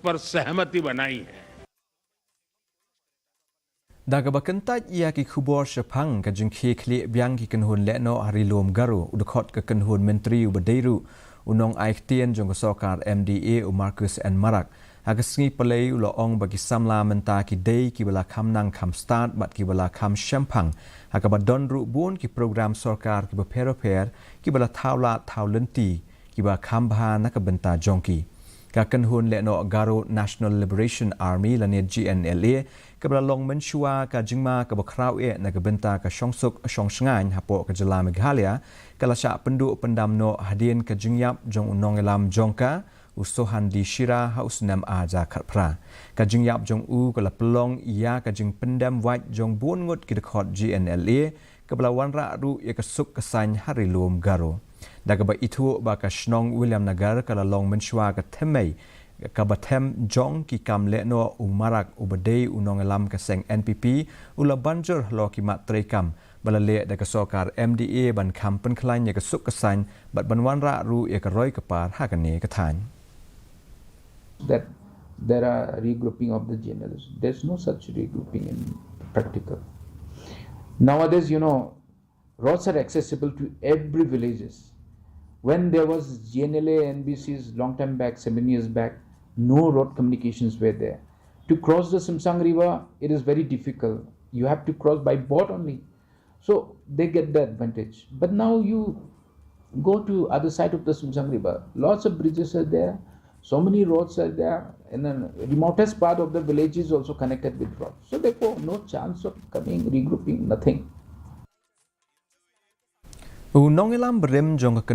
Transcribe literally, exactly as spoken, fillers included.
पर सहमति बनाई है। Da kaba kyntait ïa ki khubor shaphang ka jingkhie khlieh biang ki kynhun lehnoh ha Ri Lum Garo, u dkhot ka kynhun myntri uba dei ruh u nongai ktien jong ka sorkar M D A u Marcuise N Marak, ha ka sngi Palei u la ong ba ki samla mynta ki dei kiba la kham nang kham stad bad kiba la kham shemphang, ha kaba don ruh bun ki program sorkar kiba pher bapher kiba la thaw lad thaw lynti kiba kham bha na ka bynta jong ki. Ka kynhun lehnoh Garo National Liberation Army lane G N L A, kaba la long mynshuwa ka jingma kaba khraw eh na ka bynta ka shongsuk shongshngaiñ hapoh ka jylla Meghalaya, ka la shah pynduh pyndam noh hadien ka jingïap jong u nongïalam jong ka, u Sohandi Shira, ha u snem ar hajar khatphra. Ka jingïap jong u ka la pynlong ïa ka jingpyndem wait jong bun ngut ki dkhot G N L A, kaba la wanrah ruh ïa ka suk ka saiñ ha Ri Lum Garo. Da kaba ithuh ba ka shnong Williamnagar ka la long mynshuwa ka themmei kaba them jong ki kam lehnoh, u Marak uba dei u nongïalam ka seng N P P u la ban jur halor ki mat treikam ba la leh da ka sorkar M D A ban kham pynkhlaiñ ïa ka suk ka saiñ bad ban wanrah ruh ïa ka roi ka par ha kane ka thaiñ. That there are regrouping of the G N L As. There's no such regrouping in practical. Nowadays, you know, roads are accessible to every villages. When there was G N L A N B Cs long time back, seven years back, no road communications were there. To cross the Simsang River, it is very difficult. You have to cross by boat only. So they get the advantage. But now you go to other side of the Simsang River. Lots of bridges are there. So many roads are there. And then remotest part of the village is also connected with roads. So therefore, no chance of coming, regrouping, nothing. U nongïalam barim jong ka